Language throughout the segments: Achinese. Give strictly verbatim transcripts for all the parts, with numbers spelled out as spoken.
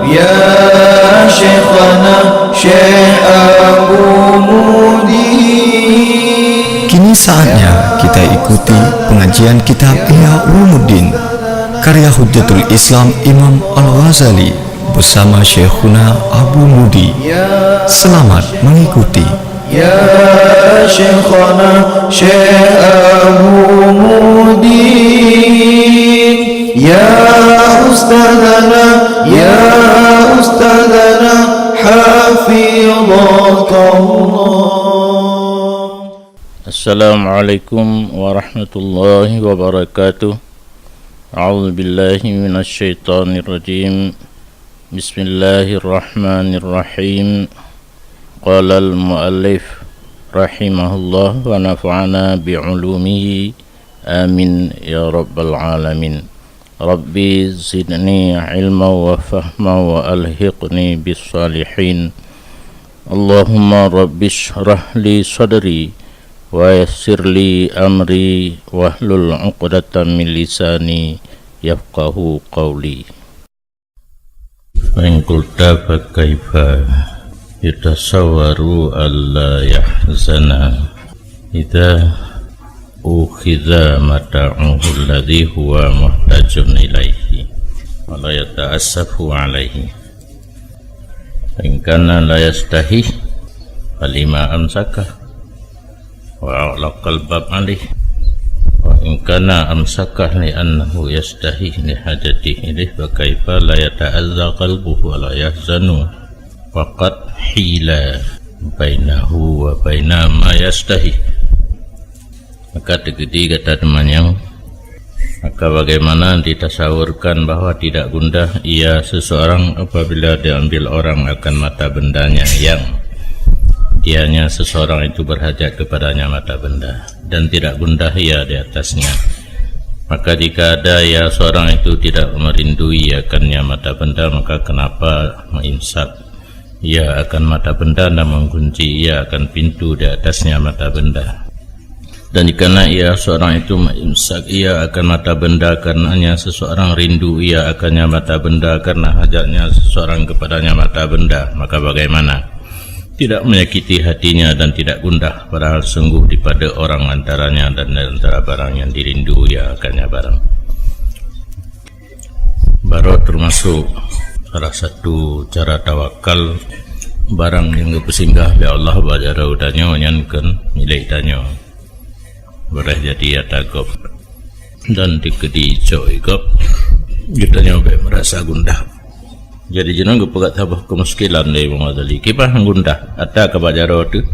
Ya Syekhana Syekh Abu Mudi. Kini saatnya kita ikuti pengajian kitab Ihya Ulumuddin karya Hujjatul Islam Imam Al-Ghazali bersama Syekhuna Abu Mudi. Selamat mengikuti. Ya Syekhana Syekh Abu Mudi, ya Ustadzana, ya Ustadzana, hafidhakallah. Assalamualaikum warahmatullahi wabarakatuh. A'udzubillahi minasyaitonirrajim. Bismillahirrahmanirrahim. Qalal muallif rahimahullah wa nafa'ana bi ulumihi. Amin ya rabbal alamin. Rabbi zidni ilma wa fahma wa alhiqni bis salihin. Allahumma rabbi shrah li sadri wa yassir li amri wahlul uqdatam min lisani yafqahu qawli. Fa in qulta fa kaifa yutasawwaru alla yahzana idza ukhidza mata'uhu alladzi huwa muhtajun ilaihi wa la yata'assafu alaihi. Fa in kana la yastahi, falima amsaka wa aghlaqal bab alaih. Wa in kana amsaka li annahu yastahi li hajatihi ilaih, fa kaifa la yata'azza qalbuhu wa la yahzanu, wa qad hila bainahu wa baina ma yastahi. Maka teukeudi gata teumanyong, maka bagaimana ditasawurkan bahwa tidak gundah ia seseorang apabila diambil orang akan mata bendanya yang dianya seseorang itu berhajat kepadanya mata benda, dan tidak gundah ia di atasnya. Maka jika ada ia seorang itu tidak merindui akannya mata benda, maka kenapa meimsak ia akan mata benda dan mengkunci ia akan pintu di atasnya mata benda? Dan dikana ia seorang itu meimsak ia akan mata benda karenanya seseorang rindu ia akannya mata benda, karena hajatnya seseorang kepadanya mata benda, maka bagaimana? Tidak menyakiti hatinya dan tidak gundah, padahal sungguh dipada orang antaranya dan antara barang yang dirindu ia akannya barang. Baroe teumasok salah satu cara tawakal, barang nyang geupeusinggah lé Allah bak jaroe tanyoe nyan kon milék tanyoe. Bareh jadi ata gob dan dikeudi cok gob, geutanyoe bék meurasa gundah. Jadi jinoe geupeugah saboh keumuskilan lé Imam Ghazali. Kiban han gundah, ata ka bak jaroe teuh,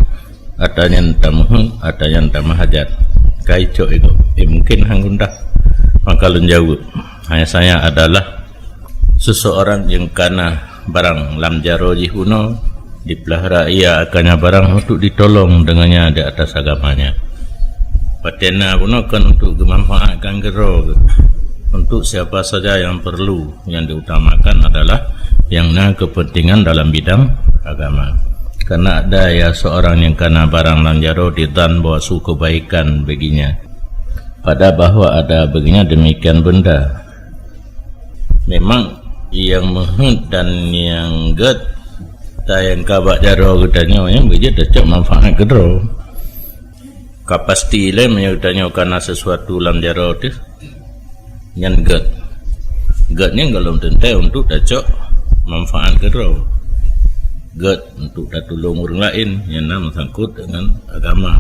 ata nyan tameuheuet, ata nyan tameuhajat. Kai cok igob, eh, mungken han gundah. Maka lôn jaweueb, hanya saja adalah seseorang nyang kana barang lam jaroe jih bunoe, dipeulahara ia akannya barang untuk ditolong dengannya di atas agamanya. Paténa bunoe kan untuk geumanfaatkan keudroe geuh, untuk siapa saja yang perlu. Yang diutamakan adalah yang na kepentingan dalam bidang agama. Karena ada ya seorang yang kana barang lam jaroe didan bahwa su kebaikan baginya, pada bahwa ada baginya demikian benda. Memang yang meuheuet dan yang gét, ta nyang ka bak jaroe geutanyoe nyan beujeuet tacok manfaat keudroe. Ka pasti lé meunyoe tanyoe kana sesuatu lam jaroe teuh, nyan gét. Gét nyan gohlom teuntée untuk tacok manfaat keudroe. Gét untuk tatulông ureuëng laén nyang na meusangkot deungon agama.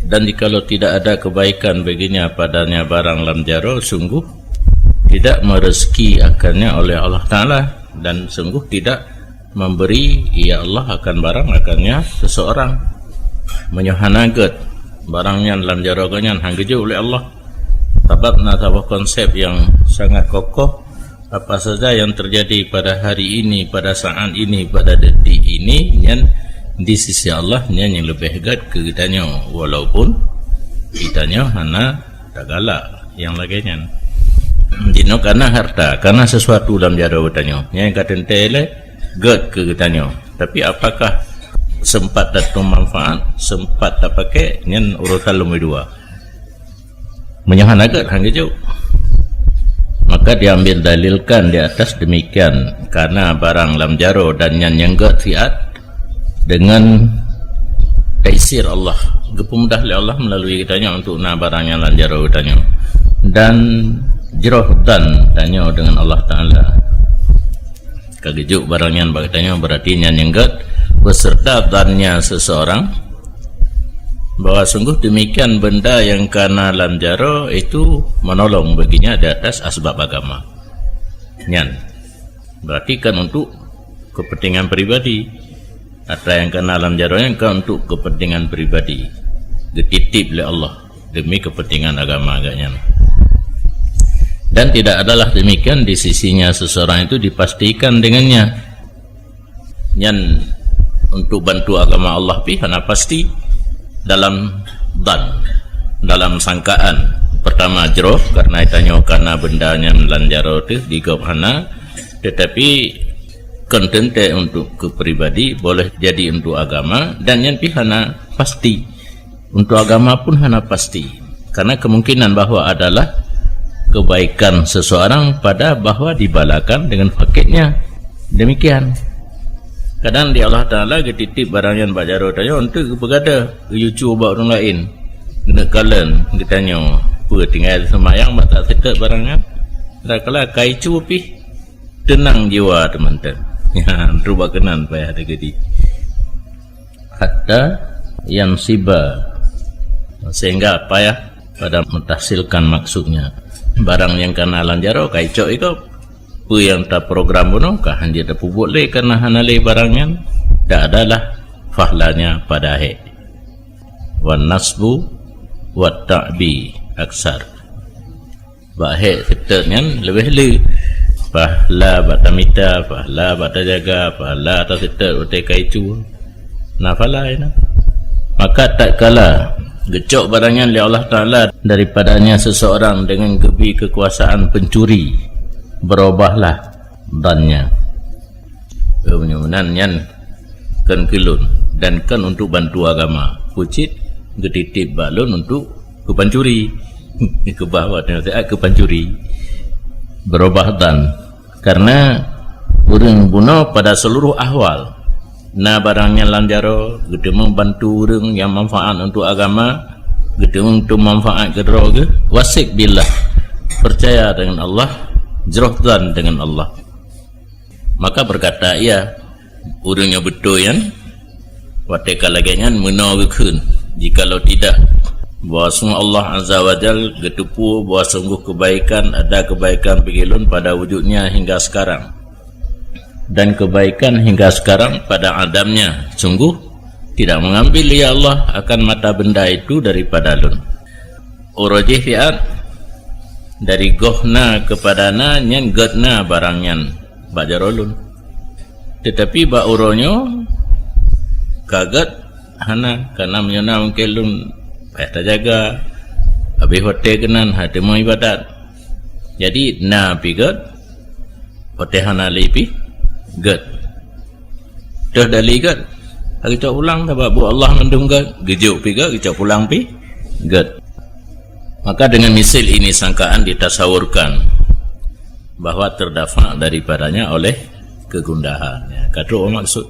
Dan jikalau tidak ada kebaikan baginya padanya barang lam jaroe, sungguh tidak meureuski akannya oleh Allah Taala, dan sungguh tidak memberi, ya Allah, akan barang akannya seseorang. Meunyoe hana gét, barang nyan lam jaroe geuh nyan han geujok lé Allah. Sabab na saboh konsep nyang sangat kokoh, apa saja yang terjadi pada hari ini, pada saat ini, pada detik ini, nyan di sisi Allah nyan nyang leubeh gét keu geutanyoe, walaupun geutanyoe hana tagalak nyang lagée nyan. Jinoe kana harta, kana sesuatu lam jaroe geutanyoe, nyan ka teuntée lé gét keu geutanyoe. Tapi apakah sempat tateueng manfaat, sempat tapaké, nyan urusan lumboi dua. Meunyoe hana gét, han geujok. Maka Ka diambil dalilkan di atas demikian, karena barang lam jaroe dan nyan nyang gét siat dengan taisir Allah, geupeumudah lé Allah melalui geutanyoe untuk na barang nyang lam jaroe geutanyoe, dan jroh dan tanyoe dengan Allah Taala. Ka geujok barang nyan bak geutanyoe, berarti nyan nyang gét, beserta dannya seseorang bahwa sungguh demikian benda yang kana lam jaroe itu menolong baginya di atas asbab agama. Nyan berarti kan untuk kepentingan pribadi. Atra nyang kana lam jaroe nyan kan untuk kepentingan pribadi, geutitip lé Allah demi kepentingan agama agaknyan. Dan tidak adalah demikian di sisinya seseorang itu dipastikan dengannya. Nyan untuk bantu agama Allah pih hana pasti dalam dhan, dalam sangkaan. Pertama jroh, karena tanyoe kana benda nyan lam jaroe teuh di gob hana, tetapi kon teuntée untuk kepribadi, boleh jadi untuk agama, dan nyan pih hana pasti. Untuk agama pun hana pasti, karena kemungkinan bahwa adalah kebaikan seseorang pada bahwa dibalakan dengan fakirnya. Demikian. Kadang di Allah Taala geutitip barang nyan bak jaroe tanyoe untuk geupeugada, geuyue cue bak ureuëng laén. Geuneuk kalon geutanyoe, peue tinggai seumayang bak tak seutôt barang nyan. Kadang kala kai cue pih teunang jiwa teumantong. Ya, rubah keunan payah teukeudi. Hatta yansiba, sehingga payah pada mentahsilkan maksudnya. Barang nyang kana lam jaroe ka icok ikob. Peue nyang taprogram bunoe ka hanjeuet tapeubuet lé, karena hana lé barang nyan, tak adalah pahalanya pada akhé. Wan nasbu wat ta'bi aksar. Bak hék seutôt nyan leubeh le. Pahala bak tamita, pahala bak tajaga, pahala taseutôt watée kai cue. Na pahala inan. Maka tatkala geucok barang nyan lé Allah Taala daripadanya seseorang dengan geubi kekuasaan pencuri, berubahlah dhannya. Meunyoe meunan nyan kon keu lôn dan kon untuk bantu agama. Peue cit geutitip bak lôn untuk keu pancuri. Keubah watée nasihat keu pancuri. Berubah dhan. Karena ureuëng bunoe pada seluruh ahwal na barang nyan lam jaroe, geuteumeung bantu ureuëng nyang manfaat untuk agama, geuteumeung teumanfaat keu droe geuh. Wasik billah, percaya dengan Allah, jroh dhan dengan Allah. Maka berkata ia, ureuëng nyang beutôi nyan, watée ka lagée nyan meunoe geukheun, jikalau tidak, bahwa sungguh Allah Azza wa Jal geuteupeue bahwa sungguh kebaikan, ada kebaikan bagi lôn pada wujudnya hingga sekarang, dan kebaikan hingga sekarang pada adamnya, sungguh tidak mengambil ia Allah akan mata benda itu daripada lôn. Uroe jih siat, dari goh na keupada na nyan gét na barang nyan bak jaroe lôn. Teutapi bak uroe nyoe ka gét hana, karena meunyoe na mungken lôn payah tajaga, habéh watée keunan hana teuma ibadat. Jadi na pih gét, watée hana lé pih gét. Toh dali gét, geucok pulang, sabab buet Allah mandum gét, geujok pih gét, geucok pulang pih gét. Maka dengan misil ini sangkaan ditasawurkan bahwa terdafa daripadanya oleh kegundahan. Ya, ka trok maksud.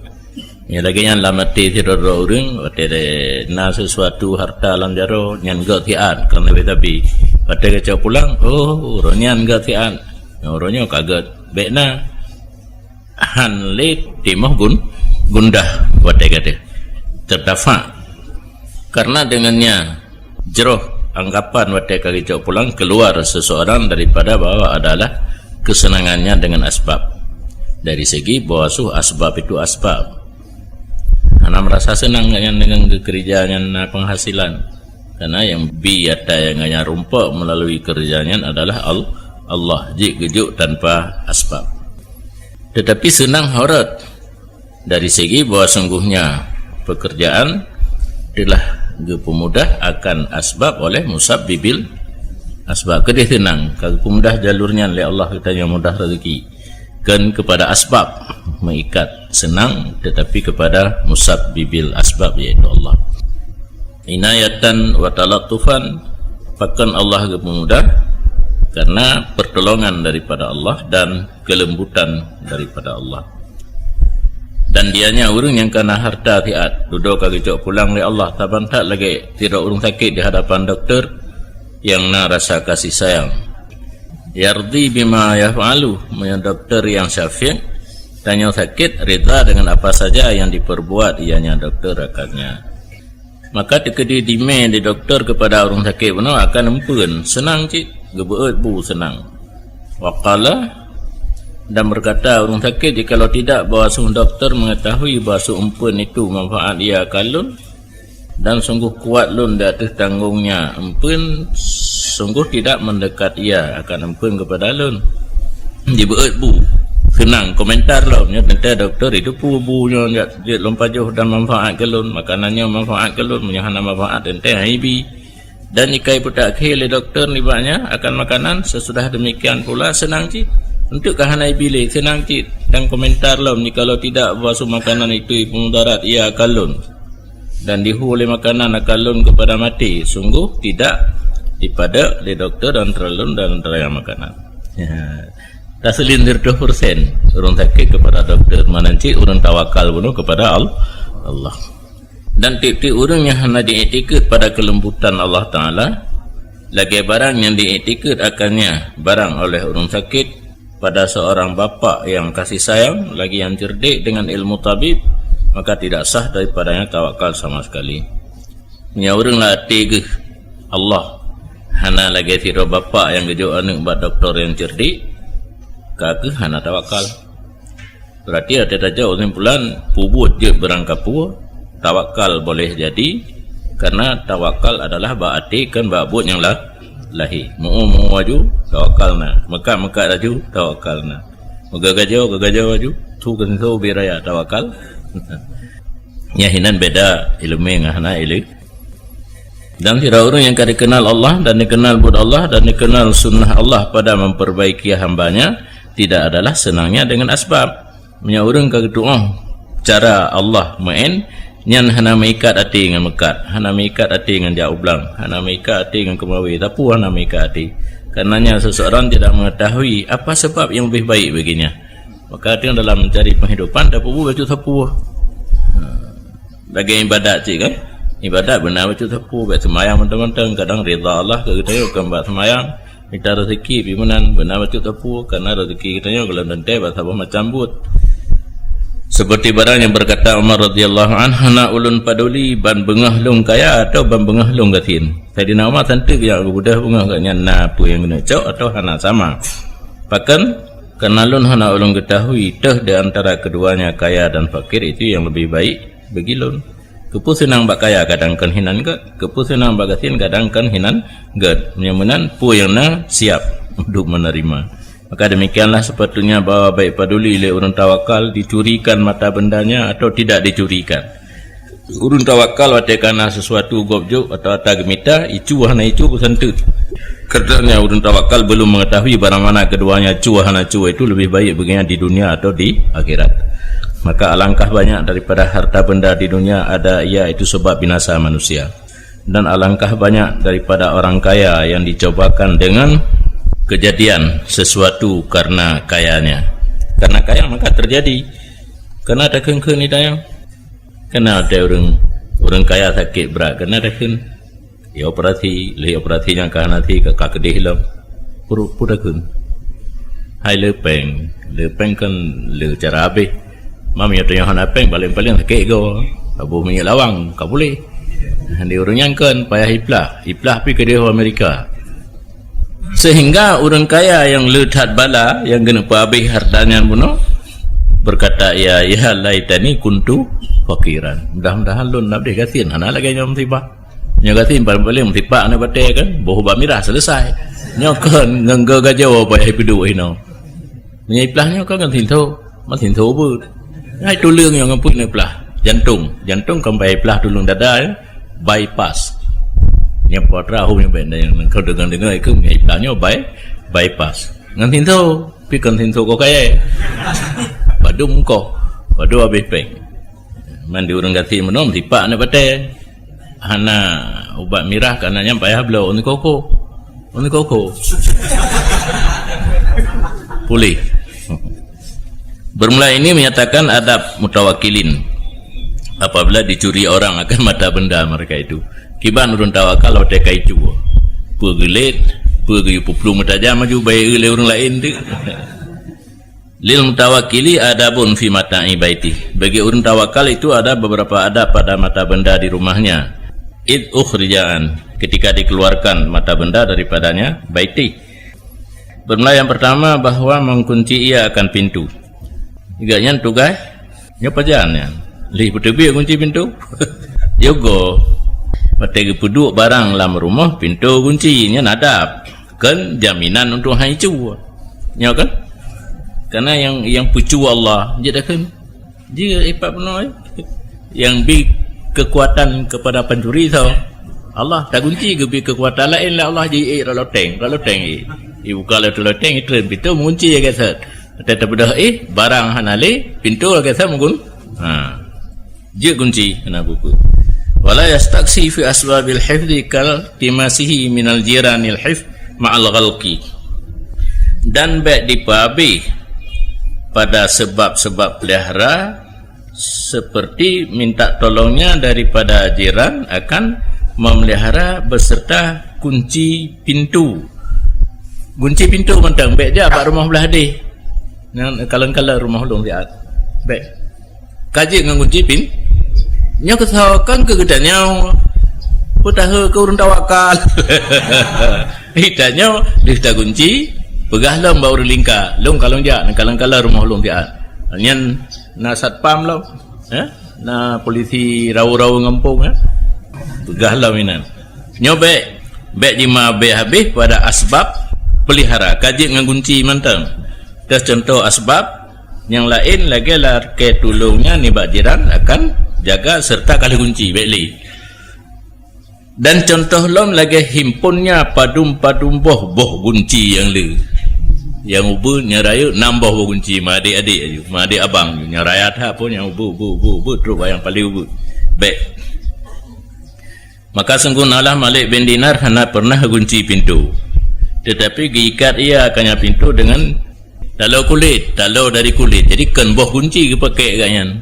Ya, lagée nyan lam até sidroe-droe ureuëng, watée na sesuatu harta lam jaroe, nyan gét siat, kon leubeh tapi. Watée geucok pulang, oh, uroe nyan gét siat. Uroe nyoe ka gét, bék na. Han lé timoh gun, gundah watée gata teudafa. Karena dengannya jroh anggapan watée ka geucok pulang keluar seseorang daripada bahwa adalah kesenangannya dengan asbab. Dari segi bahwa suh asbab itu asbab. Hana merasa senang nyan dengan geukeureja nyan na penghasilan. Karena yang bi ata nyang gata rumpok melalui kerja nyan adalah Al-, Allah, jeuet geujok tanpa asbab. Tetapi seunang horot dari segi bahwa sungguhnya pekerjaan telah geupeumudah akan asbab oleh musabbibil asbab. Keudeh seunang ka geupeumudah jalur nyan lé Allah, geutanyoe mudah rezeki. Kon kepada asbab meuikat seunang, tetapi kepada musabbibil asbab, yaitu Allah. Inayatan wa talattufan, pakon Allah geupeumudah, Karena pertolongan daripada Allah dan kelembutan daripada Allah. Dan dianya ureuëng nyang kana harta siat, dudoe ka geucok pulang lé Allah, saban that lagée sidroe ureuëng sakét di hadapan doktor nyang na rasa kasih sayang. Yardi bima yaf'alu, meunyoe doktor nyang syafiq, tanyoe sakét, rida dengan apa saja yang diperbuat ianya doktor akannya. Maka teukeudi dimé di doktor kepada ureuëng sakét bunoe akan eumpeuen, seunang cit, geubeuet bu seunang. Waqala, dan berkata ureuëng sakét, jikalau tidak bahwa sungguh doktor mengetahui bahwa seueumpeuen itu manfaat ia akan lôn, dan sungguh kuat lôn di ateueh tanggongnya eumpeuen, sungguh tidak mendekat ia akan eumpeuen kepada lôn. Jibeuet bu, seunang komentar lom, nyoe teuntée doktor itu peue bu nyoe jak jeuet lom pajoh dan manfaat keu lôn, makanan nyoe manfaat keu lôn, meunyoe hana manfaat teuntée hana ibi. Dan jika ipeutak khé lé doktor nibak nyan akan makanan, sesudah demikian pula seunang cit. Untuk ka hana ibi lé, seunang cit, dan komentar lom jikalau tidak bahwa makanan itu ipeu mudarat ia akan lôn. Dan dihu lé makanan akan lôn kepada maté, sungguh tidak dipadek lé doktor antara lôn dan antara nyang makanan. Ya. Taseulim sireutoh persen ureuëng sakét kepada doktor, meunan cit ureuëng tawakal bunoe kepada Al-, Allah. Dan tieb-tieb ureuëng nyang hana jiiktikeuet pada keulembutan Allah Taala, lagée barang nyang diiktikeuet akannya barang oleh ureuëng sakét, pada seorang bapak yang kasih sayang lagi yang cerdik dengan ilmu tabib, maka tidak sah daripadanya tawakal sama sekali. Meunyoe ureuëng lam até geuh Allah, hana lagée sidroe bapak nyang geujok aneuëk bak doktor nyang cerdik, ka geuh hana tawakal. Berarti até tajak ureuëng pulan peubuet jeuet beurangkapeue, tawakal boleh jadi, karena tawakal adalah bak até kon bak buet nyang la-, lahé. Meu-eu-meu aju, tawakal na. Meukat-meukat aju, tawakal na. Meugajawa, gajawa aju, su keuneuk su ubé raya, tawakal. Nyan hinan beda iéleumé ngon hana iéleumé. Dan sidroe ureuëng nyang ka dikenal Allah dan dikenal buet Allah dan dikenal sunnah Allah pada memperbaiki hambanya, tidak adalah senangnya dengan asbab. Meunyoe ureuëng ka geutuoh cara Allah meu'en, nyan hana meuikat até ngon meukat, hana meuikat até ngon jak u blang, hana meuikat até ngon keumawé, sapeue hana meuikat até. Karenanya seseorang tidak mengetahui apa sebab yang lebih baik baginya. Maka dalam mencari penghidupan, tapeubuet bacut sapeue. Ha. Lagée ibadat cit kan? Ibadat beuna bacut sapeue, bak seumayang mantong-mantong, kadang rida Allah keu geutanyoe kon bak seumayang, mita rezeki pih meunan, beuna bacut sapeue, karena rezeki geutanyoe gohlom teuntée bak saboh macam buet. Seperti barang yang berkata Umar radhiyallahu anhu, "Hana ulôn paduli ban beungoh lôn kaya atau ban beungoh lôn gasien." Saidina Umar santeuk jak geubeudôh beungoh gobnyan na peue nyang geuneuk cok atau hana sama. Pakon? Karena lôn hana ulôn geutahui teuh di antara keduanya kaya dan fakir itu yang lebih baik bagi lôn. Keupeue seunang bak kaya kadang kon hinan gét, keupeue seunang bak gasien kadang kon hinan gét. Meunyoe meunan, peue nyang na siap untuk menerima. Maka demikianlah sepatutnya bahwa baik paduli lé ureuëng tawakal dicurikan mata bendanya atau tidak dicurikan. Ureuëng tawakal watée ka na sesuatu gob jok atau ata geumita, icu hana icu peusanteut. Karenanya ureuëng tawakal belum mengetahui barang mana keduanya cu hana cu itu lebih baik baginya di dunia atau di akhirat. Maka alangkah banyak daripada harta benda di dunia ada ia itu sebab binasa manusia. Dan alangkah banyak daripada orang kaya yang dicobakan dengan kejadian sesuatu karena kayanya. Karena kaya maka terjadi. Karena ada kheun-kheun ni dayang. Kena ada ureuëng, ureuëng kaya sakét brat, kena ada kheun. Ya operasi, lheueh operasi nyang ka hana si ka, ka keudeh lom. Puru-, pura kheun. Hai le péng, le péng kan le cara habéh. Mam ya tanya hana péng, paling-paling sakét go. Taboh minyeuk lawang, ka boleh. Di ureuëng nyang kon payah iplah, iplah pi keudeh Amerika. Sehingga ureuëng kaya nyang le that bala, nyang geuneupeue habéh harta nyan bunoe, berkata ia, "Ya laitani kuntu fakiran." Mudah-mudahan lôn na deh gasien, hana lagée nyoe musibah. Nyoe gasien paling-paling musibah aneuk batée kan, boh ubat mirah selesai. Nyoe kan ngon geugajoe payah ipeuduek inoe. Meunyoe iplah nyoe kan ngon sinto, man sinto beuet. Hai tuleueng nyoe ngon peue neuplah? Jantong. Jantong kan payah iplah tuleueng dada, ya. Bypass. Nyang putra hom nyang benda nyang kau dengar-dengar itu meunyoe iplah nyoe by-, bypass. Ngon sinto, pi kon sinto kau kaya. Padum kau. Padum habéh péng. Man di ureuëng gasien meunan tipak aneuk batée. Hana ubat mirah kana nyan payah bloe uni koko. Uni koko. Boleh. Bermula ini menyatakan adab mutawakilin apabila dicuri orang akan mata benda mereka itu. Kiban ureuëng tawakal watée ka icue. Peue geulet, peue geuyue peuplueng meutajam maju bayeue lé ureuëng laén tu. Lil mutawakili adabun fi mata'i baiti. Bagi ureuëng tawakal itu ada beberapa adab pada mata benda di rumahnya. Id ukhrijaan, ketika dikeluarkan mata benda daripadanya, baiti. Bermula yang pertama bahwa mengkunci ia akan pintu. Juga nyan tugaih nyoe pajan nyan. Lih beuteubiet kunci pintu. Yogo. Watée geupeuduek barang lam rumoh pintu kunci nyan adab. Kan jaminan untuk hai cue. Nyoe kan? Karena yang yang peucue Allah, jeuet dah kan? Jeuet ipat peunoh. Yang bi kekuatan kepada pencuri tau. Allah tagunci geubi kekuatan laén lé Allah ji eh loteng, loteng eh. Ibuka loteng, loteng itren pintu mengunci ya geset. Tetap dah eh barang hana lé pintu geset mungkin. Ha. Jeuet gunci hana buku. Wala yastaksi fi asbabil hifzi kal timasihi minal jiranil hifz ma'al ghalqi. Dan bék dipeuabéh pada sebab-sebab pelihara seperti minta tolongnya daripada jiran akan memelihara beserta kunci pintu. Kunci pintu mantong bék jak bak rumoh blah deh. Nyan kalon-kalon rumoh lôn siat. Bék. Ka jeuet ngon kunci pin. Nyoe keusoe kan keu geutanyoe. Peutahe keu ureuëng tawakal. Geutanyoe deuh tagunci, peugah lom bak ureuëng lingka. Lôn ka lôn jak, kalon-kalon rumoh lôn siat. Nyan na satpam lom. Eh? Na polisi rawa-rawa gampông, eh? Peugah lom inan. Nyoe bék, bék jima bék habéh pada asbab pelihara. Ka jeuet ngon gunci mantong. Teuh contoh asbab, nyang laén lagée lakée tulông nyan nibak jiran akan jaga serta ka lheueh gunci, bék lé. Dan contoh lom lagée himponnya padum-padum boh, boh gunci nyang le. Nyang ubeut, nyang rayeuk, nam boh, boh gunci, ma adék-adék aju, ma adék abang aju, nyang raya that pun nyang ubeut, ubeut, ubeut, ubeut, trok bak nyang paléng ubeut. Bék. Maka sungguhnya Malik bin Dinar hana pernah gunci pintu. Tetapi geuikat ia akan pintu dengan taloe kulét, taloe dari kulét. Jadi kon boh gunci geupakék gobnyan.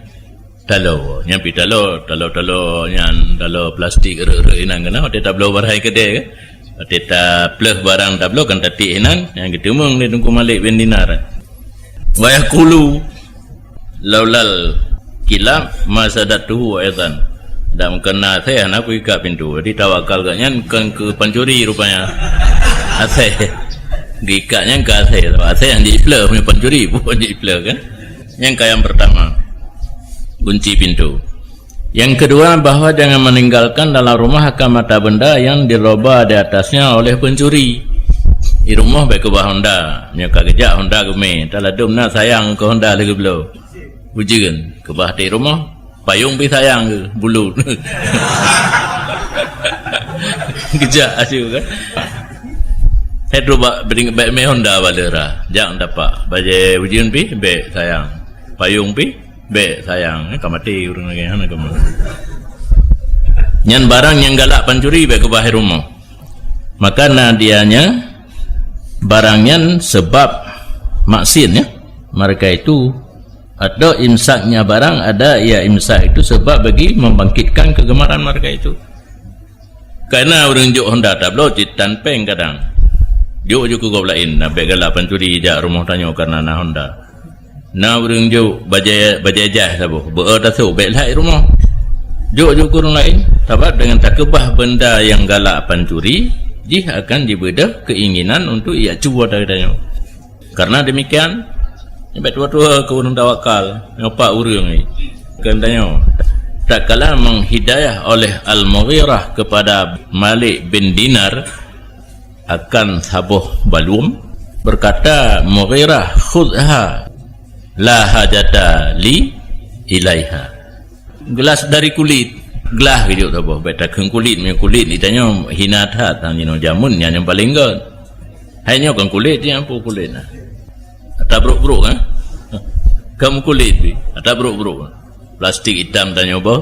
Taloe, nyan pih taloe, taloe-taloe nyan, taloe plastik reuek-reuek inan keunoe, watée tabloe barang keudée kan. Watée tapleuh barang tabloe kan tatiek inan, nyang geuteumeung lé Teungku Malik bin Dinar. Wa yaqulu, "Laulal kilab ma sadadtuhu aidan." Dan meukeuna asée hana kuikat pintu. Jadi tawakal gobnyan kon keu pancuri rupanya. Asée. Geuikat nyan keu asée. Asée nyang jipleuh, meunyoe pancuri bukan jipleuh kan. Nyang ka nyang pertama, kunci pintu. Yang kedua, bahwa jangan meninggalkan dalam rumah akan mata benda yang diroba di atasnya oleh pencuri. Di rumoh bék keubah honda. Nyoe ka geujak honda geumé, taladum na sayang keu honda lagée bloe. Ujeuen, keubah di rumoh, payong pih sayang keu bulut. Geujak aju kan. Hai trok bak bring bék mé honda bak lera. Jak dapat. Bajée ujeuen pih bék sayang. Payong pih bék sayang. Eh, ka maté ureuëng lagée hana kamoe. Nyan barang nyang galak pancuri bék keubah rumoh. Maka na dianya barang nyan sebab maksiat ya. Mereka itu atau imsaknya barang ada ia imsak itu sebab bagi membangkitkan kegemaran mereka itu. Karena ureuëng jok honda tabloe cit tan péng kadang. Jok ju keu gob laén, na bék galak pancuri jak rumoh tanyoe karena na honda. Na ureuëng jok bajée, bajée jai saboh, beu tasok bék lhai rumoh. Jok ju keu ureuëng laén, sabab dengan takeubah benda nyang galak pancuri, jih akan jibeudôh keinginan untuk jak cue dari tanyoe. Karena demikian, nibak tuha-tuha keu ureuëng tawakal, nyoe pat ureuëng ni. Keu tanyoe, tatkala menghidayah oleh Al-Mughirah kepada Malik bin Dinar akan saboh baluem, berkata Mughirah, "Khudhha, la hajata li ilaiha." Gelas dari kulit, gelas geujok saboh, bék takheun kulit, meunyoe kulit di tanyoe hina that, tang jinoe jameun nyan nyang paleng gét. Hai nyoe kon kulit, nyan peue kulit na. Ata brok-brok, eh? Kon kulit pih, ata brok-brok. Plastik itam tanyoe boh.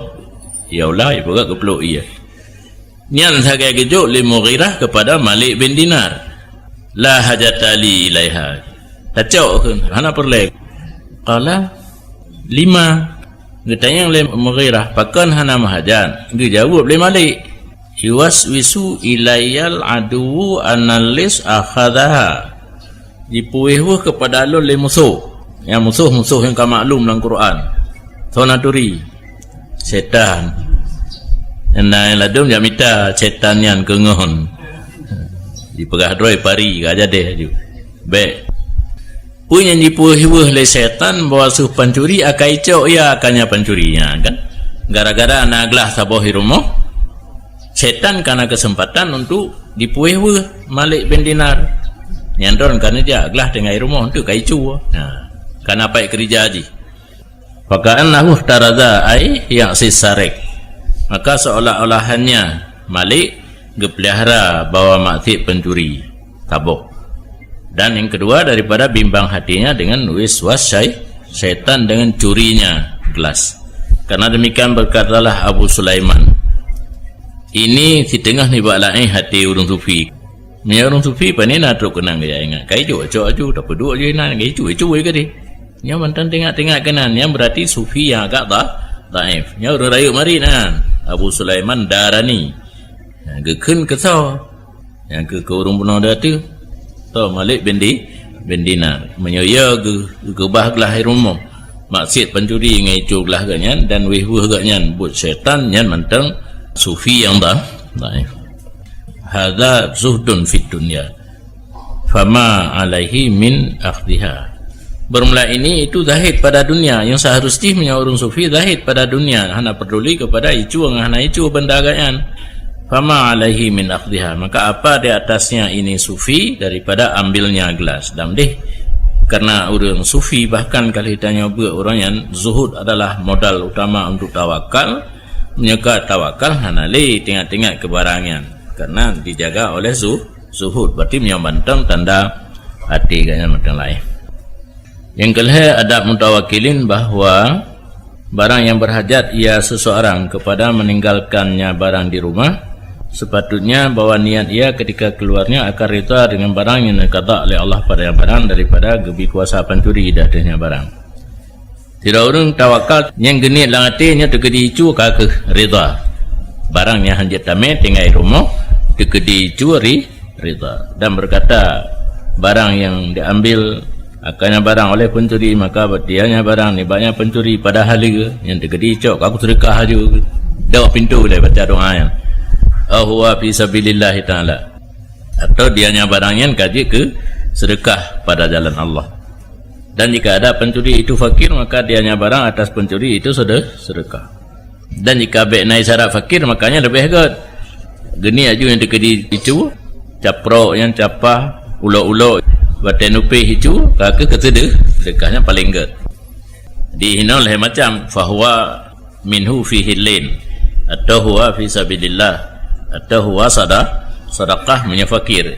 Ya Allah, ipeugah geuplok iya. Nyan sagai geujok lé Mughirah kepada Malik bin Dinar. La hajata li ilaiha. Tacok kheun, hana peureulée. Qala, "Lima?" Geutanyong lé Mughirah, "Pakon hana meuhajat?" Geujaweueb lé Malik, "Yuwaswisu ilayyal aduwwu anal lis akhadhaha." Jipeuweuh-weuh keupada lôn lé musoh. Nyang musoh-musoh nyang ka maklum lam Quran. Soe na turi? Setan. Nyang na ladôm jak mita setan nyan keu ngon. Jipeugah droe pari ka jadeh aju. Bék. Peue nyang jipeuweuh-weuh lé setan bahwa su pancuri akai cok ia akai nyan pancuri nyan kan? Gara-gara na glah saboh i rumoh, setan kana keuseumpatan untuk jipeuweuh-weuh Malik bin Dinar. Nyan droen ka neujak glah tinggai rumoh untuk kai cue. Ha, kana paih keurija jih. Faka'annahu ihtaraza ai ya'si sariq. Maka seolah-olah hanya Malik geupeulihara bahwa maksiet pencuri tabok. Dan yang kedua daripada bimbang hatinya dengan waswas syai-, syaitan dengan curinya gelas. Karena demikian berkatalah Abu Sulaiman, "Ini siteungoh nibak laén hati ureuëng sufi." Meunyoe ureuëng sufi pane na trok keunan gaya ingat. Kai cok, cok aju, tapeuduek aju inan, kai cok, cok aju gadeh. Nyoe mantong teuingat-teuingat keunan, nyan berarti sufi nyang agak dha-, dhaif. Nyoe ureuëng rayeuk marit nan, Abu Sulaiman Darani. Nyang geukheun keu soe? Nyang keu, keu ureuëng bunoe datu. Soe? Malik bin Di-, bin Dinar. Meunyoe ia geu-, geukeubah glah i rumoh, maksiet pancuri ngon icu glah geuh nyan dan weueh-weueh geuh nyan buet syaitan, nyan mantong sufi nyang dha-, dhaif. Hadza zuhdun fid dunya. Fama alaihi min akhdhiha. Bermula ini itu zahid pada dunia. Yang seharus jih meunyoe ureuëng sufi zahid pada dunia, hana peduli kepada icu ngon hana icu benda agak nyan. Fama alaihi min akhdhiha. Maka apa di atasnya ini sufi daripada ambilnya gelas? Dam deh. Karena ureuëng sufi bahkan kalau tanyoe buet ureuëng nyan zuhud adalah modal utama untuk tawakal. Meunyoe ka tawakal hana lé teuingat-teuingat keu barang nyan, karena dijaga oleh zu-, zuhud. Berarti meunyoe mantong tanda até geuh nyan mantong laén. Yang kelhée adab mutawakilin bahwa barang yang berhajat ia seseorang kepada meninggalkannya barang di rumah, sepatutnya bahwa niat ia ketika keluarnya akan rida dengan barang yang diqada oleh Allah pada yang barang daripada geubi kuasa pancuri datanya barang. Sidroe ureuëng tawakal nyang geuniet lam até nyoe teukeudi icu ka kheueh rida. Barang nyang hanjeuet tamé tinggai rumoh teukeudi icu ri-, rida. Dan berkata, barang yang diambil akannya barang oleh pencuri, maka dianya barang nibaknya pencuri pada haleue nyang teukeudi icok ka kuseudeukah aju. Dok pintoe lé baca doa nyan. Au huwa fi sabilillahi ta'ala. Atau dianya barang nyan ka jeuet keu seudeukah pada jalan Allah. Dan jika ada pencuri itu fakir, maka dianya barang atas pencuri itu sede-, sedekah. Dan jika bék na isyarat fakir, makanya leubeh gét. Geuniet aju nyang teukeudi icu, caprok nyang capah, ulok-ulok, batée nupeh icu, ka kheueh keu sede-, sedekah nyan paleng gét. Di hinoe lhée macam, fahuwa minhu fi hillin, atau huwa fi sabilillah, atau huwa sada-, sadaqah meunyoe fakir.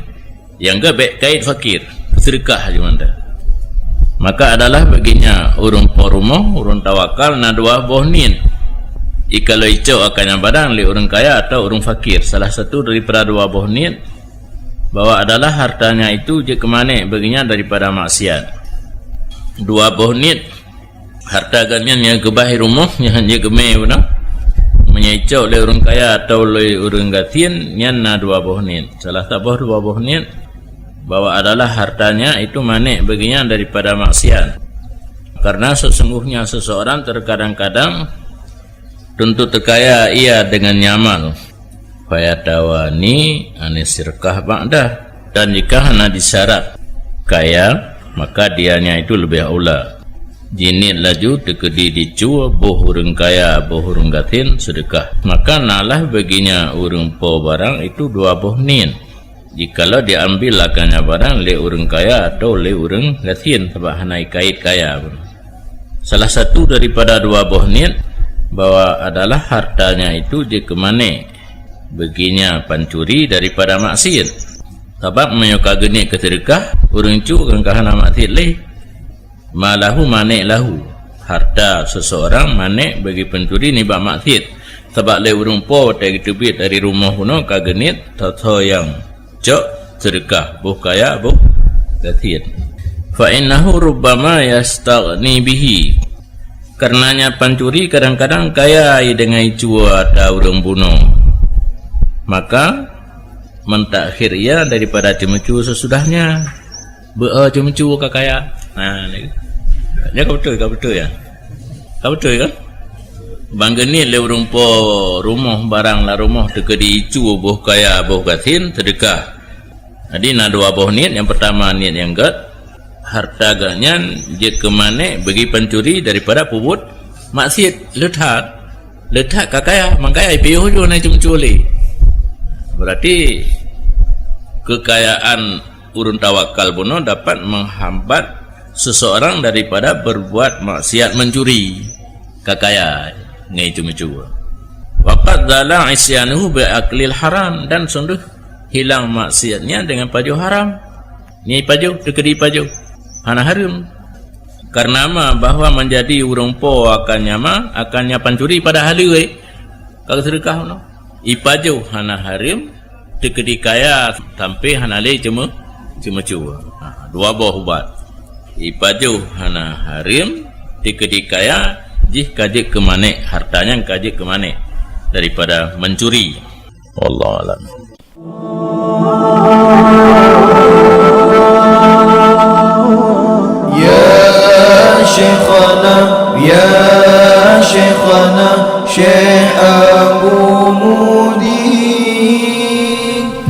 Nyang gét bék kait fakir, seudeukah aju mantong. Maka adalah baginya ureuëng po rumoh, ureuëng tawakal na dua boh niet. Jikalau icok akannya barang lé ureuëng kaya atau ureuëng fakir, salah satu daripada dua boh niet, bahwa adalah hartanya itu jeuet keu manéh baginya daripada maksiat. Dua boh niet, harta geuh nyan nyang keubah i rumoh, nyan jeuet keumé bunoe. Meunyoe icok lé ureuëng kaya atau lé ureuëng gasien, nyan na dua boh niet. Salah saboh dua boh niet, bahwa adalah hartanya itu manéh baginya daripada maksiat. Karena sesungguhnya seseorang terkadang-kadang tuntu teukaya ia dengan nyamal. Fayatawani anis sirkah ba'dah. Dan jika hana disyarat kaya, maka dianya itu leubeh aula. Jiniet laju teukeudi dicue boh ureuëng kaya, boh ureuëng gasien seudeukah. Maka nalah baginya ureuëng po barang itu dua boh niet. Jikalau diambil akannya barang lé ureuëng kaya atau lé ureuëng gasien, sabab hana ikait kaya pun. Salah satu daripada dua boh niet bahwa adalah hartanya itu jeuet keu manéh baginya pancuri daripada maksiat. Sabab meunyoe ka geuniet keu seudeukah, ureuëng cu kan ka hana maksiat lé. Ma lahu manéh lahu, harta seseorang manéh bagi pencuri nibak maksiat. Sabab lé ureuëng po watée geuteubiet dari rumoh bunoe ka geuniet soe-soe nyang cok seudeukah, boh kaya, boh gasien. Fa innahu rubbama yastaghni bihi. Karenanya pancuri kadang-kadang kaya deungon icue ata ureuëng bunoe. Maka, mentakhir ia daripada ceumeucue seusudahnya. Beu ceumeucue ka kaya. Nah, ni. Nyan ka beutôi, ka beutôi ya. Ka beutôi kan? Ban geuniet lé ureuëng po rumoh barang lam rumoh teukeudi icue boh kaya boh gasien seudeukah. Jadi na dua boh niet, nyang peurtama niet nyang gét, hareuta geuhnyan jeuet keu manéh bagi pancuri daripada peubuet maksiet. Le that, le that ka kaya, mangkaya ipiôh ju na ceumeucue lé. Berarti keukayaan ureuëng tawakal bunoe dapat menghambat seseorang daripada berbuat maksiat mencuri, ka kaya ngon ceumeucue. Wa qad zala isyanuhu bi aklil haram, dan sungguh hilang maksiatnya dengan pajoh haram. Nyan pajoh, teukeudi pajoh. Hana hareuem. Karena ma bahwa menjadi ureuëng po akan nyama, akan nya pancuri pada haleue, eh. Ka geuseudeukah unoe. Ipajoh hana hareuem, teukeudi kaya sampai hana lé ceumeu-, ceumeucue. Ha, dua boh ubat. Ipajoh hana hareuem, teukeudi kaya, jih ka jeuet keu manéh, hareuta nyan ka jeuet keu manéh daripada mencuri. Wallahu a'lam. Ya Syekhana, ya Syekhana, Syekh Abu Mudi.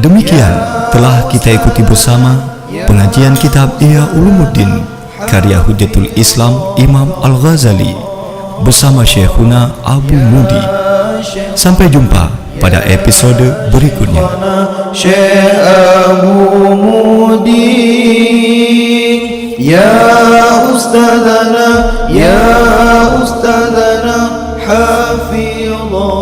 Demikian telah kita ikuti bersama pengajian kitab Ihya Ulumuddin karya Hujjatul Islam Imam Al-Ghazali bersama Syekhuna Abu Mudi. Sampai jumpa pada episode berikutnya. Syekh Abu Mudi, ya Ustazana, ya Ustazana, hafizahullah.